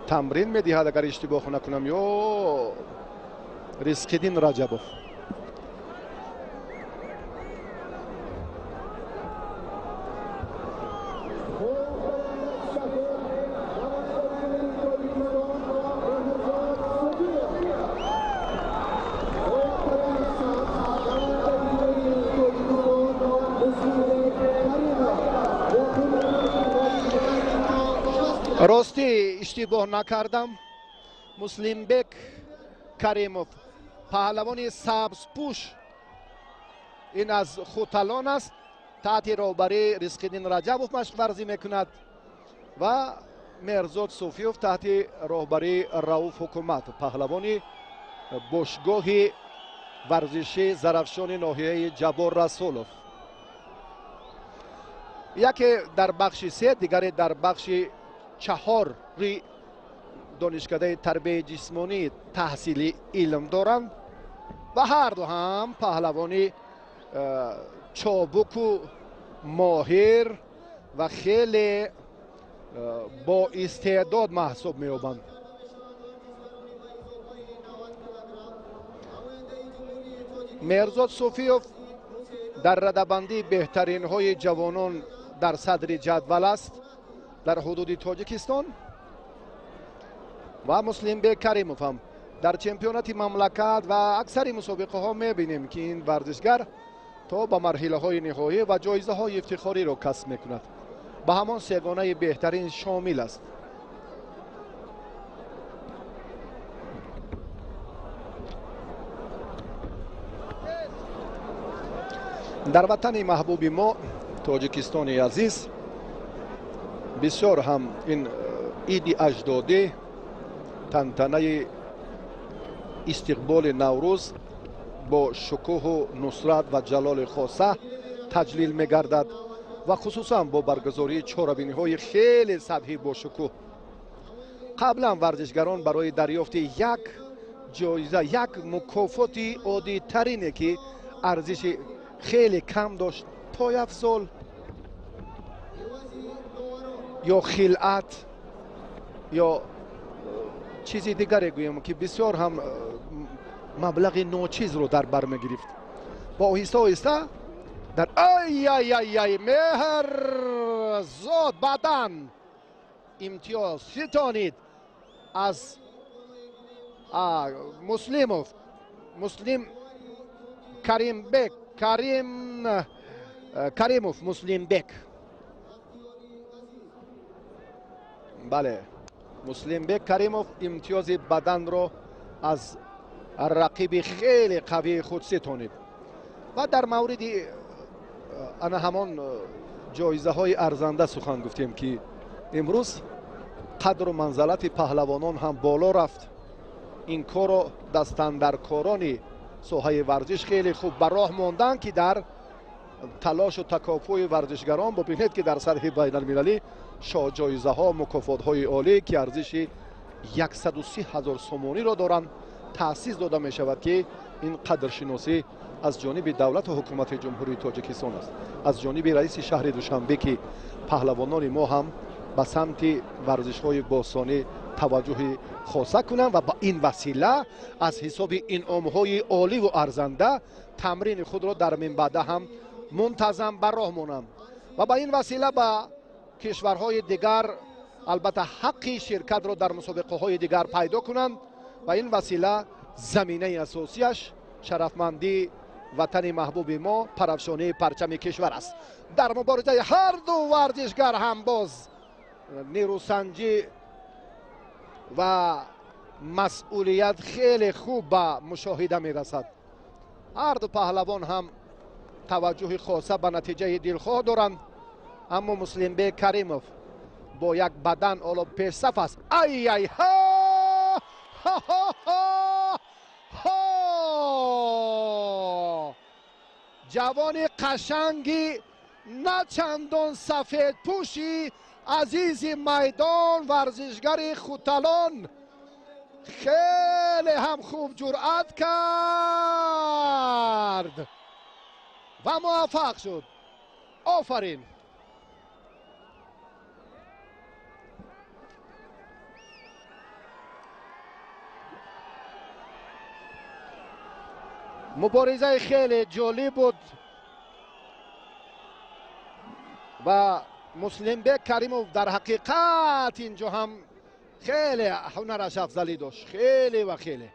Тамрин медиҳад, агар иштибоҳ накунам, ё Ризқиддин Раҷабов. Ростӣ иштибоҳ накардам. Муслимбек Каримов, паҳлавони сабзпӯш, ин аз Хуталон аст, таҳти роҳбарии Ризқиддин Раҷабов машқварзӣ мекунад ва Меҳрзод Суфиёв таҳти роҳбарии Рауф Ҳукуматов, паҳлавони бошгоҳи варзишии Зарафшони ноҳияи Ҷаббор Расулов. Яке дар бахши се, дигаре дар бахши чаҳори донишкадаи тарбияи ҷисмонӣ таҳсили илм доранд ва ҳарду ҳам паҳлавони чобуку моҳир ва хеле боистеъдод маҳсуб меёбанд. Меҳрзод Суфиёв дар радабандии беҳтаринҳои ҷавонон дар садри ҷадвал аст дар ҳудуди Тоҷикистон ва Муслимбек Каримов ҳам дар чемпионати мамлакат ва аксари мусобиқаҳо мебинем, ки ин варзишгар то ба марҳилаҳои ниҳоӣ ва ҷоизаҳои ифтихориро касб мекунад. Ба ҳамон сегонаи беҳтарин шомил аст. Дар ватани маҳбуби мо Тоҷикистони азиз бисёр ҳам ин иди аҷдодӣ, тантанаи истиқболи Наврӯз бо шукӯҳу нусрат ва ҷалоли хоса таҷлил мегардад ва хусусан бо баргузории чорабиниҳои хеле сатҳӣ бошукӯҳ. Қаблан варзишгарон барои дарёфти як ҷоиза, як мукофоти оддитарине, ки арзиши хеле кам дошт, пойафзол ё хилъат ё чизи дигаре гӯем, ки бисёр ҳам маблағи ночизро дар бар мегирифт, ва оҳиста оҳиста дар ай-ай-ай-ай Меҳрзод баъдан имтиёз ситонид аз Муслимов, Муслим Каримбек, Карим Каримов Муслимбек. Бале, Муслимбек Каримов имтиёзи баданро аз рақиби хеле қавии худ ситонид ва дар мавриди ана ҳамон ҷоизаҳои арзанда сухан гуфтем, ки имрӯз қадру манзалати паҳлавонон ҳам боло рафт. Ин корро дастандаркорони соҳаи варзиш хеле хуб ба роҳ монданд, ки дар талошу такофуи варзишгарон бубинед, ки дар сатҳи байналмилалӣ шоҳҷоизаҳо, мукофотҳои олӣ, ки арзиши 130 ҳазор сомониро доранд, таъсис дода мешавад, ки ин қадршиносӣ аз ҷониби давлату ҳукумати Ҷумҳурии Тоҷикистон аст, аз ҷониби раиси шаҳри Душанбе, ки паҳлавонони мо ҳам ба самти варзишҳои бостонӣ таваҷҷӯҳи хоса кунанд ва ба ин васила аз ҳисоби инъомҳои оливу арзанда тамрини худро дар минбаъда ҳам мунтазам ба роҳ монанд ва ба ин васила ба кишварҳои дигар албатта ҳаққи ширкатро дар мусобиқаҳои дигар пайдо кунанд ва ин васила заминаи асосияш шарафмандии ватани маҳбуби мо, парафшонии парчами кишвар аст. Дар муборизаи ҳар ду варзишгар ҳам боз нерӯсанҷӣ ва масъулият хеле хуб ба мушоҳида мерасад. Ҳар ду паҳлавон ҳам таваҷҷӯҳи хоса ба натиҷаи дилхоҳ доранд, аммо Муслимбек Каримов бо як бадан ҳоло пешсаф аст. Ай-ай ҳа ҳа, ҷавони қашанги на чандон сафедпӯши азизи майдон, варзишгари Хуталон хеле ҳам хуб ҷуръат кард ва муваффақ шуд. Офарин! Муборизаи хеле ҷолиб буд ва Муслимбек Каримов дар ҳақиқат инҷо ҳам хеле ҳунараш афзалӣ дошт, хеле ва хеле.